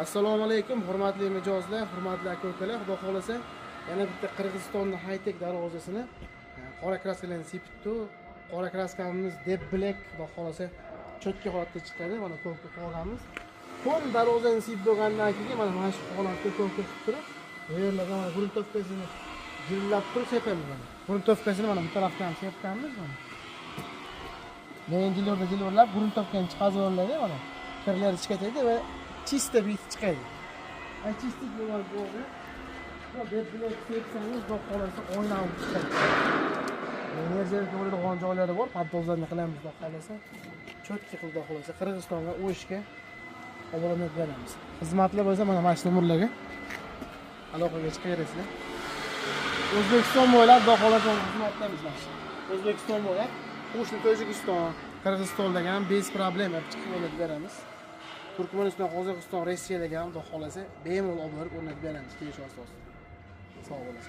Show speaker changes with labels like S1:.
S1: Assalomu alaykum, hurmatli mijozlar, hurmatli aka-ukalar. Xudo xolasa, yana bitta Qirg'izistonning high-tech darvozasini qora kraskalarni sepibdi. Qora kraskamiz Deep Black, xudo xolasa, cho'tka holatda chiqadi. Mana ko'pga qolganmiz. To'l darvozani sepib bo'lgandan keyin mana shu holatda ko'pga qilib turib, bu yerlarga mana gruntovkasini jillab turib sepamiz mana. Gruntovkasini mana bu tarafdan ham sepganmiz mana. Lekin jilorlab gruntovkani chiqazib oladi mana. Kirlari chiqadi va чисто bitib chiqadi. Ay чистик bo'lgan bo'ldi. Deep Black sepsangiz, xudo xolasa oyna olib chiqadi. Enerjiya bo'ladigan joylari bor, poddozlarni qilamiz xudo xolasa. Cho'tki qilib xudo xolasa Qirg'izistonga O'shga olib beramiz. Xizmatlar bo'lsa mana shu nomerlarga aloqaga chiqaverasizlar. O'zbekiston bo'ylab xudo xolasa xizmatdamiz mana shu. O'zbekiston bo'ylab, qo'shni Tojikiston, Qirg'izistonga ham bez problem olib chiqib o'rnatib beramiz. Turkmaniston, Qozog'iston, Rossiyaga ham xudo xolasa bemalol olib borib o'rnatib beramiz kelishuv asosida. Sog' bo'ling.